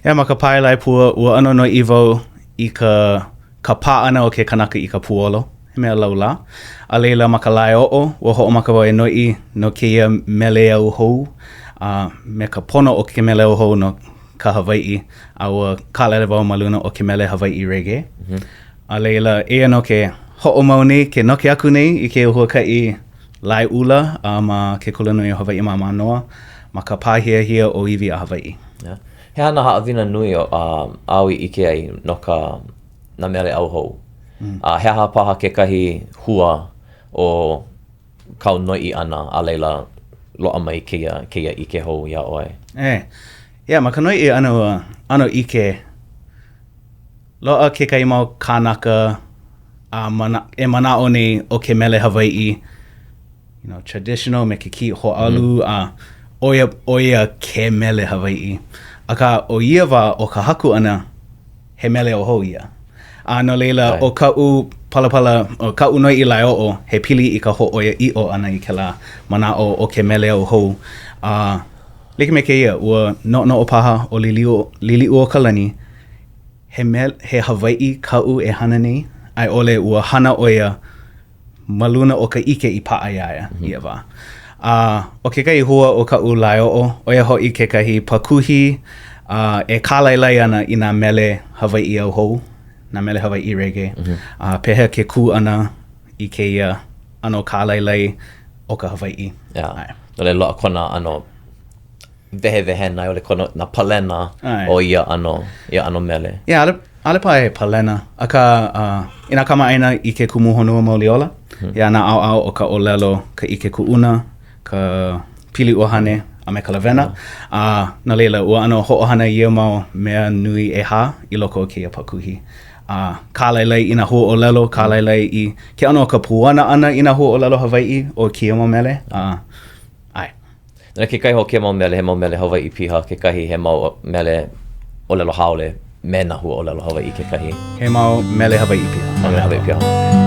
Yeah, ma ka pae laepua, ua ʻano noiʻi wau i ka ka pā ʻana o ke kanaka i ka puolo, he mea laulā. A laila ma ka laeoʻo, ua hoʻomaka wau e noiʻi no kēia mele au hou, a me ka pono o ke mele au hou no ka Hawaiʻi, a ua kālele wau ma luna o ke mele Hawaiʻi reggae. Mm -hmm. A laila, eia nō ke hoʻomau nei, ke noke aku nei i kēia huakaʻi laeʻula a ma ke Kulanui o Hawaiʻi ma Mānoa, ma ka pāhiahia ʻŌiwi a Hawaiʻi. Yeah. He aha nā haʻawina nui o, uh, āu i ʻike ai no ka nā mele au hou? Mm. A he aha paha kekahi hua o kāu noiʻi ʻana, a laila loaʻa mai kēia, kēia ʻike hou iā ʻoe? E, yeah, ma ka noiʻi ʻana ua ʻano ʻike, loaʻa kekahi mau kānaka a mana, e manaʻo nei ʻo ke mele Hawaiʻi, you know, traditional me ke kiʻi hōʻalu mm. a ʻo ia, ʻo ia ke mele Hawaiʻi. Akā, ʻo ia wā o ka haku ʻana, he mele au hou ia. A no laila, ʻo kaʻu palapala, ʻo kaʻu noiʻi laeoʻo, he pili i ka hōʻoiaʻiʻo ʻana i kēlā manaʻo o ke mele au hou. A like me kēia, ua noʻonoʻo paha ʻo Liliʻu, Liliʻuokalani, he mele, he Hawaiʻi kaʻu e hana nei, a i ʻole ua hana ʻo ia ma luna o ka ʻike i paʻa iā ia i ia wā. A ʻo kekahi hua o kaʻu laeoʻo, ʻo ia hoʻi kekahi pakuhi a e kālailai ana i nā mele Hawaiʻi au hou, nā mele Hawaiʻi reggae, a pehea ke kū ʻana i kēia ʻano kālailai o ka Hawaiʻi. Yeah. No laila loaʻa kona ʻano wehewehena a i ʻole kona nā palena o ia ʻano, ia ʻano mele. Yeah, ʻaʻole, ʻaʻole paha he palena, akā, uh, inā kamaʻāina i ke kumu honua mauli ola, hmm. yeah, nā ʻaoʻao o ka ʻōlelo, ka ʻike kuʻuna, ka pili ʻuhane, a me ka lawena. A uh, no laila, ua ʻano hoʻohana ia mau mea nui ʻehā i loko o kēia pakuhi. A uh, kālailai i nā huaʻōlelo, kālailai i ke ʻano o ka puana ʻana i nā huaʻōlelo Hawaiʻi o kēia mau mele. A uh, ʻae. Na kekahi o kēia mau mele, he mau mele Hawaiʻi piha, kekahi he mau mele ʻōlelo haole me nā huaʻōlelo Hawaiʻi kekahi. He mau mele Hawaiʻi piha. Mau mele Hawaiʻi piha.